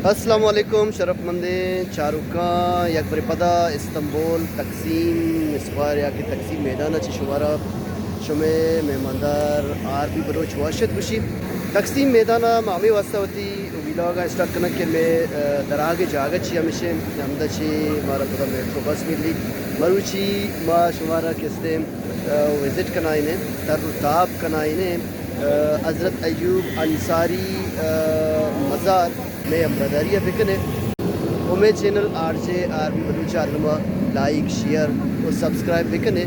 السلام علیکم شرفمندیں چاروکاں، یک برے پدا استنبول تقسیم اسکوائر یا کہ تقسیم میدان ءَ چہ شمارا شمے مہماندار آر بی بلوچ وش ات گوشی۔ تقسیم میدان ءَ ما ہمے واسطہ وتی ویلاگ ءَ اسٹارٹ کنگ کہ مئے، آ، دراگ جاگہ چی ہمیشیں ہمدا چی مارا پدا میٹرو بس ملی۔ مروچی ما شمارا کستیں، آ، وزٹ کنائینے، تر و تاب کنائینے، آ، حضرت ایوب انصاری، آ، مزار۔ مئے ہمراہداری ءَ بکنے و مئے channel R J R B Baloch عالم ءَ لائک، شیئر و سبسکرائب بکنے۔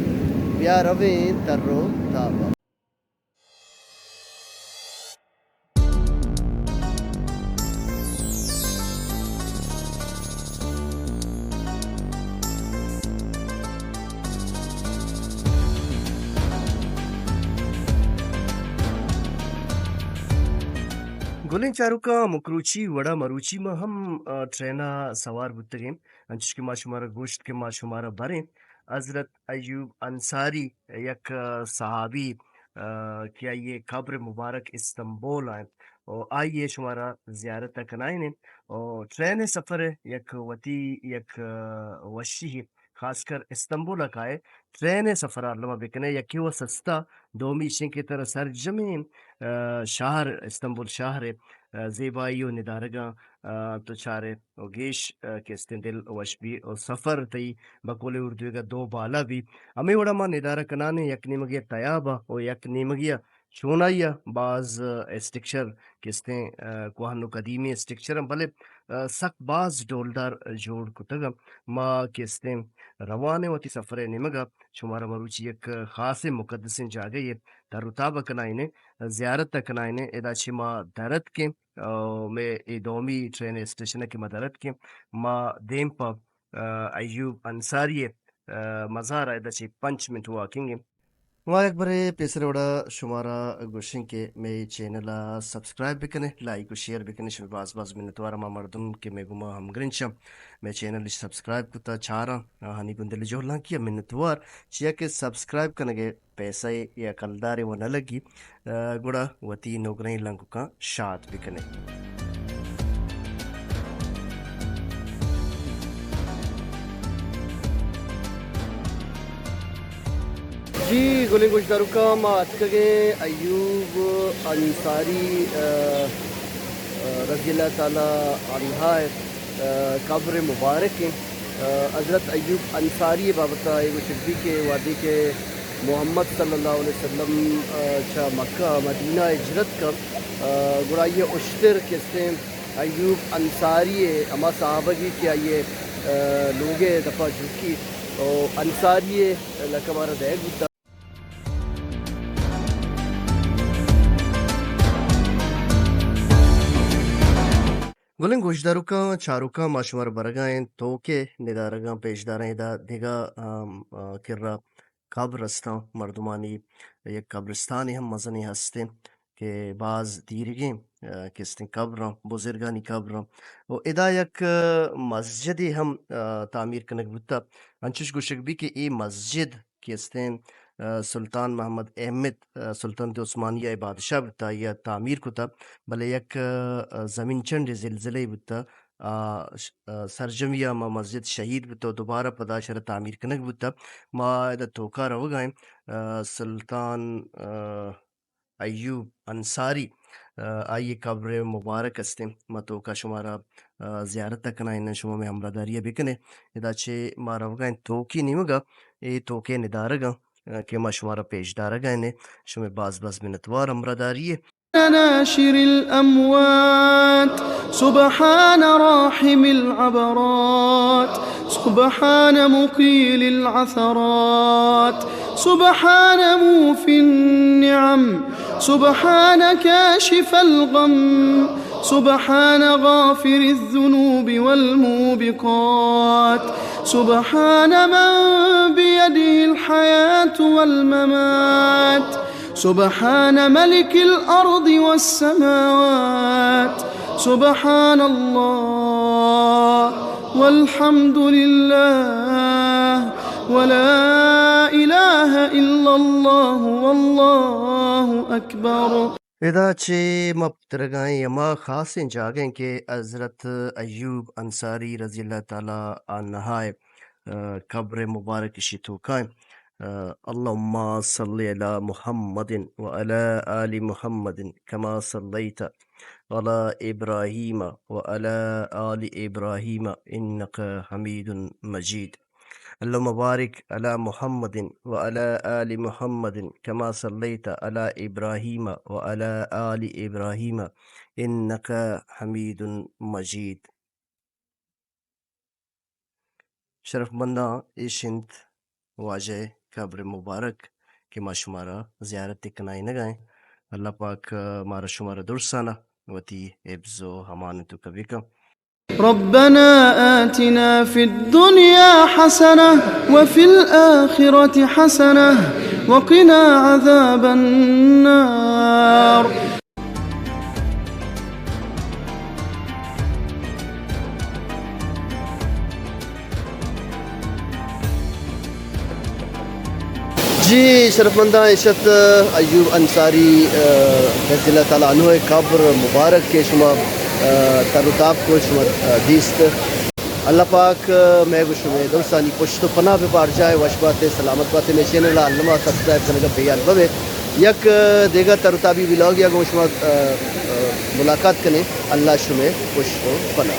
بیا رویں تر و تاب ءَ۔ گلیں چاروکاں، ہمک روچی وڑا مروچی ما ہم، آ، ٹرین ءَ سوار بوتگیں۔ انچش کہ ما شمارا گوشت کہ ما شمارا بریں حضرت ایوب انصاری، یک، آ، صحابی، آ، کہ آئی ءِ قبر مبارک استنبول ءَ انت و آئی ءِ شمارا زیارت ءَ کنائینیں و ٹرین ءِ سفر ءِ یک وتی یک، آ، وشی خاص کر استنبول ءَ کائے، ٹرین ءِ سفر ءَ الما بکنے، یکے و سستا، دومی ایشیں کہ ترا سرجمیں، آ، شہر، استنبول شہر ءِ، آ، زیبائی و ندارگاں، آ، تو چارے و گیش، آ، کہ استیں دل وش بی و سفر تئی بقول اردویگا دو بالا بی۔ ہمے وڑا ما ندارہ کنانیں، یک نیمگی تیاب ءَ و یک نیمگی چونائی ءَ باز، آ، اسٹرکچر کہ استیں، آ، کوہن و قدیمی اسٹرکچر انت، بلے، آ، سک باز ڈولدار جوڑ کتگ انت۔ ما کہ استیں روان ایں وتی سفر ءِ نیمگ ءَ، شمارا مروچی یک خاصیں مقدسیں جاگہے ءِ تر و تاب ءَ کنائینیں، زیارت ءَ کنائینیں۔ ادا چہ ما در اتکیں، آ، مئے اے دومی ٹرین اسٹیشن ءَ کہ ما در اتکیں، ما دیم پہ، آ، ایوب انصاری ءِ، آ، مزار ءَ ادا چہ پنچ منٹ واکنگ ایں۔ ما یک برے پیسر وڑا شمارا گوشیں کہ مئے چینل ءَ سبسکرائب بکنے، لائک و شیئر بکنے۔ شمے باز باز منتوار ہما مردم کہ مئے گوما ہمگرنچ اں، مئے چینل اش سبسکرائب کتا چاراں، آہانی گوں دل جہلانکی ءَ منتوار، چیا کہ سبسکرائب کنگ ءِ پیسہ یا کلدارے و نہ لگی، آ، گڑا وتی نوگرہیں لنککاں شات بکنے۔ جی، گلیں گوشداروکاں، ما اتکگیں ایوب انصاری، آ، آ، رضی اللہ تعالی عنہ ءِ، آ، قبر مبارک ءَ۔ آ، حضرت ایوب انصاری ءِ بابت ءَ اے گوشگ بی کہ وہدے کہ محمد صلی اللہ علیہ وسلم، آ، چہ مکہ مدینہ ہجرت کن، آ، گڑا آئی ءَ اشتر کہ استیں ایوب انصاری ءِ ہما صحابگی کہ آئی ءِ، آ، لوگ ءِ دپا جوکی و انصاری ءِ لقب آرا دئیگ بوتا۔ گلیں گوشداروکاں، چاروکاں، ما شمارا برگا ایں توک ءِ ندارگاں پیش داراں۔ ادا دگہ، آم، آ، کرا قبر استاں، مردمانی یک قبرستانے ہم مزنیں ہستیں کہ باز دیرگیں، آ، کہ استیں قبراں، بزرگانی قبراں۔ و ادا یک، آ، مسجدے ہم، آ، تعمیر کنگ بوتا۔ انچش گوشگ بی کہ اے مسجد کہ استیں، آ، سلطان محمد احمد، آ، سلطنت عثمانیہ ءِ بادشاہ بوتا، آئی ءَ تعمیر کتا، بلے یک، آ، زمین چنڈے زلزلے بوتا، آ، ش-، آ، سرجمی ءَ ہما مسجد شہید بوتا و دوبارہ پدا شرا تعمیر کنگ بوتا۔ ما ادا توکا روگا ایں، آ، سلطان، آ، ایوب انصاری، آ، آئی قبر مبارک استیں۔ ما توکا شمارا، آ، زیارت ءَ کنائیناں، شما مئے ہمراہداری ءَ بکنے۔ ادا چہ ما روگا ایں توکی نیمگا، اے توکے ندارگاں، آ، کہ ما شمارا پیش دارگا ایں۔ شمئے باز باز منتوار ہمراہداری ءَ۔ ناشر الأموات، سبحان راحم العبرات، سبحان مقيل العثرات، سبحان موفي النعم، سبحان كاشف الغم، سبحان غافر الذنوب والموبقات، سبحان من بيده الحياة والممات، سبحان ملك الأرض والسماوات، سبحان الله والحمد لله ولا إله إلا الله والله أكبر. ادا چہ ما پترگائیں ہما خاصیں جاگہیں کہ حضرت ایوب انصاری رضی اللہ تعالی عنہ ءِ، آ، قبر مبارک اشی توکائیں۔ آ، اللهم صل على محمد وعلى آل محمد كما صليت على إبراهيم وعلى آل إبراهيم إنك حميد مجيد. اللهم بارك على محمد وعلى آل محمد كما صليت على إبراهيم وعلى آل إبراهيم إنك حميد مجيد. شرفمنداں، ایش انت واجہ قبر مبارک کہ ما شمارا زیارت کنائینگا ایں۔ اللہ پاک مارا شمارا درسانا وتی حفظ و امان تو کبی کن۔ ربنا آتنا في الدنيا حسنة وفي الآخرة حسنة وقنا عذاب النار. جی شرفمنداں، ایش ات ایوب انصاری، آ، رضی اللہ تعالی عنہ ءِ قبر مبارک کہ شما، آ، تر و تاب کو شما، آ، دیست۔ اللہ پاک، آ، مئے گو شمئے درسانی پشت و پناہ بہ بارجاہ، وش باتے، سلامت باتے، مئے چینل ءَ الما سبسکرائب کنگا بے یار ببے۔ یک، آ، دیگا تر و تابی ولاگ یا گوں شما، آ، آ، ملاقات کنیں۔ اللہ شمئے پشت و پناہ۔